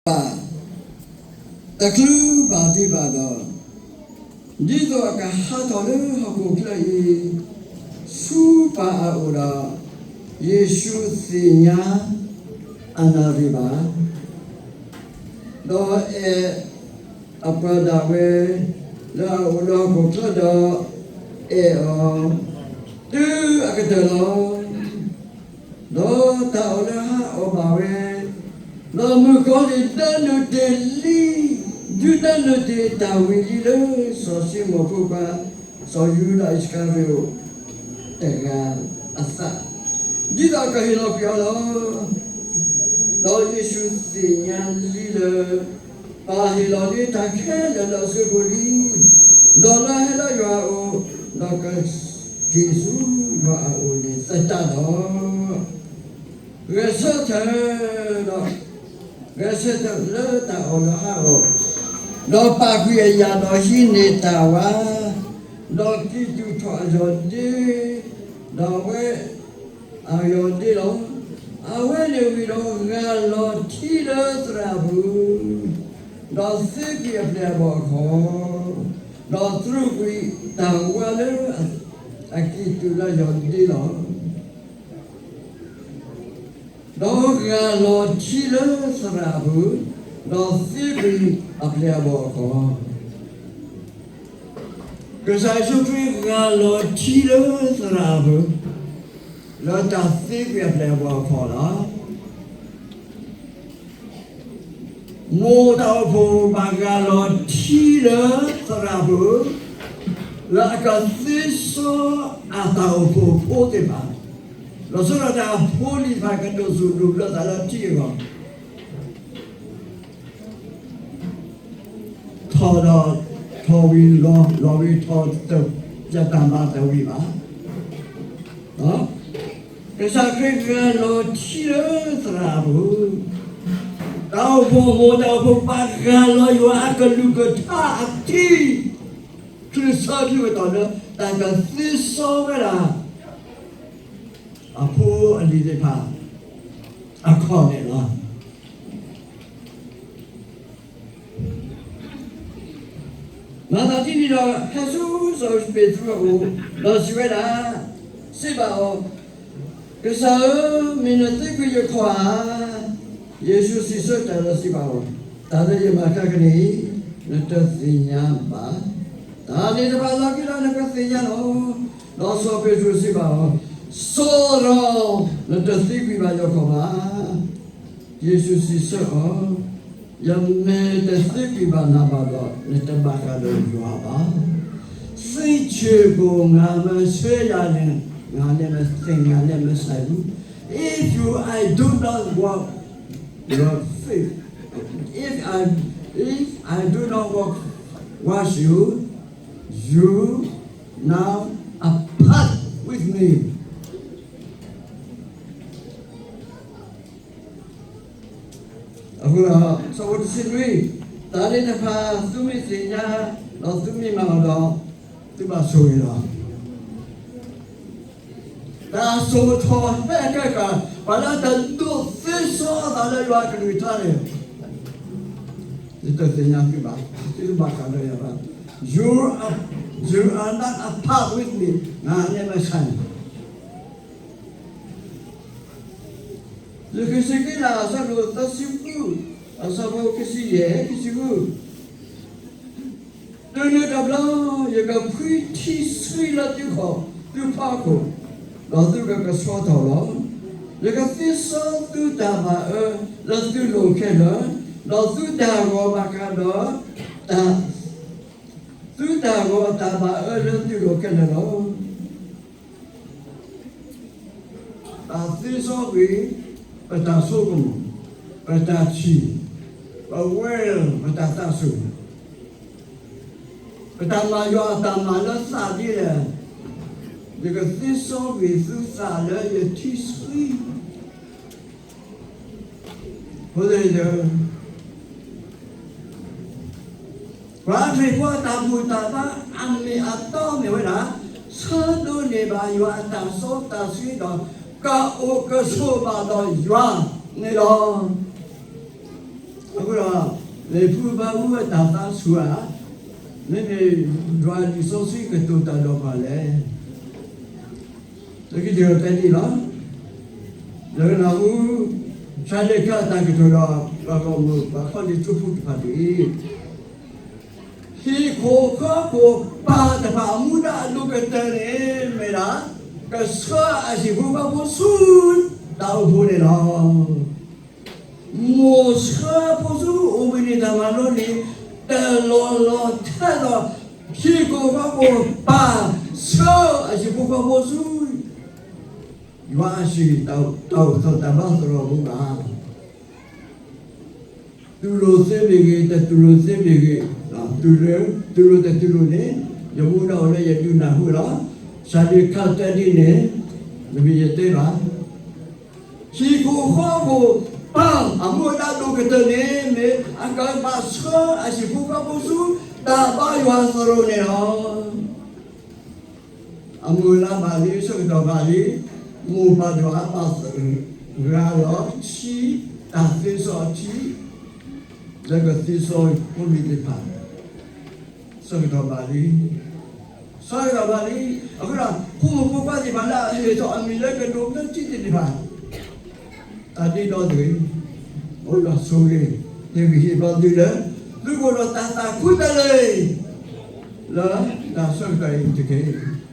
ဘၣ် တချုးဘၣ်ဒံးဘၣ်ဒီး, ဒ်သိးအကဟးထီၣ်လၢဟီၣ်ခိၣ်ချၢအံၤ ဆူပၢ်အအိၣ်ဒီး, ယ့ၣ်ၡူးသ့ၣ်ညါအနၣ်ရံၣ်ဘၣ်, ဒီးအဲၣ်အပှၤဒၣ်ဝဲ လၢအအိၣ်လၢဟီၣ်ခိၣ်ချၢဒီး အဲၣ်အီၤ တုၤအကတၢၢ်လီၤ. ဒီးတၢ်အီၣ်လၢဟးအီၣ်ဘၣ်ဝဲ, ဒီးမုၣ်ကီၤလံၢ်ဒၢနုာ်တ့ၢ်လံ, ဒုးဒၢနုာ်တ့ၢ်တၢ်ဝံၤလံလၢ စီၤၡံမိၣ်ဖိခွါ စီၤယူဒၤအံၣ်စကၤရံၤအိၣ် တဂၤအသး, ဒ်သိးကဟ့ၣ်လီၤကွံာ်အီၤလီၤ. ဒီးယ့ၣ်ၡူးသ့ၣ်ညါလံလၢ ပၢ်ဟ့ၣ်လီၤလံတၢ်ခဲလၢာ်လၢအစုပူၤလံ, ဒီးလၢဟဲလၢယွၤအအိၣ်, ဒီးကက့ၤဆူယွၤအအိၣ်န့ၣ်သတးဒီး, ဂဲၤဆၢထၢၣ်ဒီး, ဂဲၤဆၢထၢၣ်လၢတၢ်အီၣ်လၢဟးအီၣ်, ဒီးပာ်ကွံာ်အယၣ်ဒီးဟံးန့ၢ်တၢ်ဝါ, ဒီးကံၢ်တူာ်ထီၣ်အယီၢ်ဒ့, ဒီးအဝဲ အယီၢ်ဒ့လီၤ. အဝဲန့ၣ်ဝံၤဒီးဂၢ်လီၤထံလၢသရၣ်ပူၤ, ဒီးသ့ကွံာ်အပျဲၢ်အဘီၣ်အခီၣ်, ဒီးတြူာ်ကွံာ်တၢ်ဝါလၢအကံၢ်တူာ်လၢယီၢ်ဒ့လီၤ. ဒီးဂၢ်လီၤထံလၢသရၣ်အပူၤ, ဒီးသ့ကွံာ်အပျဲၢ်အဘီၣ်အခီၣ်, ကစၢ်ယ့ၣ်ၡူးခရံာ်ဂၢ်လီၤထံလၢသရၣ်အပူၤ, လၢတၢ်သ့ကွံာ်အပျဲၢ်အဘီၣ်အခီၣ်လီၤ. မိၢ်တၢ်အိၣ်ဖှိၣ်ဘၣ်ဂၢ်လီၤထံလၢသရၣ်အပူၤ, လၢအကသ့စီအတၢ်အိၣ်ဖှိၣ်ဖိသ့ၣ်တဖၣ်, လီၤဆီဒၣ်တၢ်အဖိအလံၤတဖၣ်ကဒိၣ်စိဒိၣ်ဘျၢသးလၢထံအဂီၢ် ထီၣ်ဒီးထီၣ်ဝံၤလီၤ, လီၤဝံၤထီၣ်တပျၢ်တၢ်မၤတဝံၤဘၣ်. ကစၢ်ခရံာ်ဂၢ်လီၤထံလၢသရၣ်အပူၤ, တၢ်အိၣ်ဖှိၣ်မိၢ်တၢ်အိၣ်ဖှိၣ်ပၢ်ဂၢ်လီၤယွၤအကလုၢ်ကထါအထံ, ချုးဆၢချုးကတီၢ်လၢတၢ်ကသ့စီဝဲဒၣ် အဖိအလံၤသ့ၣ်တဖၣ်အခီၣ်န့ၣ်လီၤ. မၤသးဒ်န့ၣ်ဒီး ဟဲဆူစီၤပ့းတရူးအအိၣ်, ဒီးစံးဝဲဒၣ်, စံးဘၣ်အီၤ, ကစၢ်ဧၢ, မ့ၢ်နသ့ကွံာ်ယခီၣ်ဧါ. ယ့ၣ်ၡူးစံးဆၢတၢ်ဒီးစံးဘၣ်အီၤ, တၢ်လၢယမၤခဲကနံၣ်အံၤ နတသ့ၣ်ညါဘၣ်. တၢ်န့ၣ်တဖၣ်အလီၢ်ခံဒီးနကသ့ၣ်ညါလီၤ. ဒီးစီၤပ့းတရူးစံးဘၣ်အီၤ, စီၤရီၤ, နတသ့ကွံာ်ဘၣ်ယခီၣ်ဘၣ်. ယ့ၣ်ၡူးစံးဆၢအီၤ, ယမ့ၢ်တသ့ကွံာ်ဘၣ်နၤဘၣ်ဒီး နတဘၣ်ဃးဒီးယွၤဘၣ်. သ့ၣ်ဆ့ၣ်ကိၣ်ငါမ့ၢ်ဆၢယၤန့ၣ်, ငါန့ၣ်မ့ၢ်သ့ၣ်, ငါန့ၣ်မ့ၢ်စၢ်ယူ, if you, I do not walk your faith, if I, if I do not walk, wash you, you now apart with me. အဃိဒီး ဆၢဖိတဆံနွံ, တၢ်န့ၣ်တဖၣ်သုမ့ၢ်သ့ၣ်ညါ, ဒီးသုမ့ၢ်မၤအီၤဒီး, သုဘၣ်ဆိၣ်ဂ့ၤလီၤ. တၢ်စိာ်ထီၣ်ဟဲခဲကၢ်, ပှၤလၢတဒိးသ့စီအသးလၢယွၤအကလုၢ်ကထါန့ၣ်, ယတသ့ၣ်ညါသုဘၣ်, သုတဘၣ်ဃးဒီးယၤဘၣ်. You are, you are not apart with me. ငါန့ၣ်မ့ၢ်စၢ်ယူ ယဃ့စ့ၢ်ကီးလၢအဆၢဒိၣ်သၢဆံဃု, အဆၢဖိခံဆံယဲၢ်, ခံဆံဃု, တုၤနုၤတဘျီ, ယကဖှံထံဆှံလၢသုခီၣ်သုဖီခိၣ်, ဒီးသုကကဆှီထီၣ်လီၤ. ယကသ့စီသုတၢ်ဘၣ်အၢလၢသုလိၤခဲလၢာ်, ဒီးသုတၢ်ဂီၤဘၣ်ဃးဒီးတၢ်, သုတၢ်ဂီၤအတၢ်ဘၣ်အၢလၢသုလိၤခဲလၢာ်လီၤ. တၢ်သ့စီကွံာ် ပတၢ်ဆိကမိၣ်, ပတၢ်ထံၣ်, ပဝဲ, ပတၢ်သးစူၤ, ပတၢ်မၤယွၤအတၢ်မၤလၢသးဒ်လဲၣ်, ယကသ့စီကွံာ်သုသးလၢယထံဆှံ အဃိသတးဒီး ပှၤခရံာ်ဖိအတၢ်ဘူၣ်တၢ်ဘါအမ့ၢ်အတီမ့ၢ်ဝဲဒၣ်, ဆၢဒိးန့ၢ်ဘၣ်ယွၤအတၢ်စီတၢ်ဆှံဒီး ကအိၣ်ကဆိးဘၣ်ဒီးယွၤန့ၣ်လီၤ. အဃိဒီး လံာ်ဖုဘါအူအတၢ်သးဆူၣ်ဧါ, မ့မ့ၢ်ယွၤအလံာ်စီဆှံကတိၤတၢ်ဒီးပှၤလဲၣ်. လၢခံတဂၤတဲဒ်လီၤ. လၢနၢ်ဟူ ဆၣ်ဒ့ခၣ်အတၢ်ကတိၤဒီး ပှၤဂီၢ်မုၢ်ပှၤခီၣ်လ့ၣ်ထူဖုတဖၣ်ဒ်အံၤ, ဟံၣ်ခိၣ်ဃီခိၣ်ပၢ်တဖၣ်အမူဒါအဒိၣ်ကတၢၢ်န့ၣ် မ့ၢ်ဒၣ် ကဆှၢအဟံၣ်ဖိဃီဖိဆူ တၢ်အိၣ်ဖှိၣ်န့ၣ်လီၤ. မိၢ်ဆှၢဖိဆူအိၣ်ဘှံးနံၤတၢ်မၤလိန့ၣ် တလီၤလီၤထဲဒီး ဟံၣ်ခိၣ်ဃီခိၣ်ပၢ်ဆှၢအဟံၣ်ဖိဃီဖိဆူ ယွၤအဟံၣ်တၢ်အိၣ်ဖှိၣ်တၢ်ဘါသရိာ်အပူၤဘၣ်. တူၢ်လိာ်သ့မ့ၢ်ဂ့ၤ, တတူၢ်လိာ်သ့မ့ၢ်ဂ့ၤ, တူၢ်လိာ်တတူၢ်လိာ်န့ၣ် ယမူဒါအိၣ်လၢယဒုးနၢ်ဟူလီၤ. ဆၣ်ဒ့ခၣ်တဲဒ်န့ၣ် တမ့ၢ်ယတဲဘၣ်. ဟံၣ်ခိၣ်ဃီခိၣ်ပၢ်အမူဒါဒိၣ်ကတၢၢ်န့ၣ် မ့ၢ်အကဘၣ်ဆှၢအဟံၣ်ဖိဃီဖိဆူ တၢ်ဘါယွၤသရိာ်န့ၣ်လီၤ. အမုၢ်လၢ်ဘၣ်လံ, ဆၢကတီၢ်ဘၣ်လံ, မိၢ်ပၢ်ယွၤဘၣ်သဂၤလီၤထံ, တၢ်သ့စီအထံ, လၢကသ့စီဖိလံၤသ့ၣ်တဖၣ်, ဆၢကတီၢ်ဘၣ်လံ, ဆၢကတီၢ်ဘၣ်လံ, အဃိဒီး ဖိမုၣ်ဖိခွါသ့ၣ်တဖၣ်လၢအဟ့ၣ်ထီၣ်အမံၤလၢကဒိးဘျၢထံသ့ၣ်တဖၣ် တၢ်ဒ့ဒီတဂ့ၤ, အိၣ်ဒီးဆိၣ်ဂ့ၤ, ဟ့ၣ်ဂံၢ်ဟ့ၣ်ဘါသုလၢ သုကအိၣ်ဒီးတၢ်သးခူတၢ်လ့ၤ လၢတၢ်ဆၢကတီၢ်အံၤတက့ၢ်.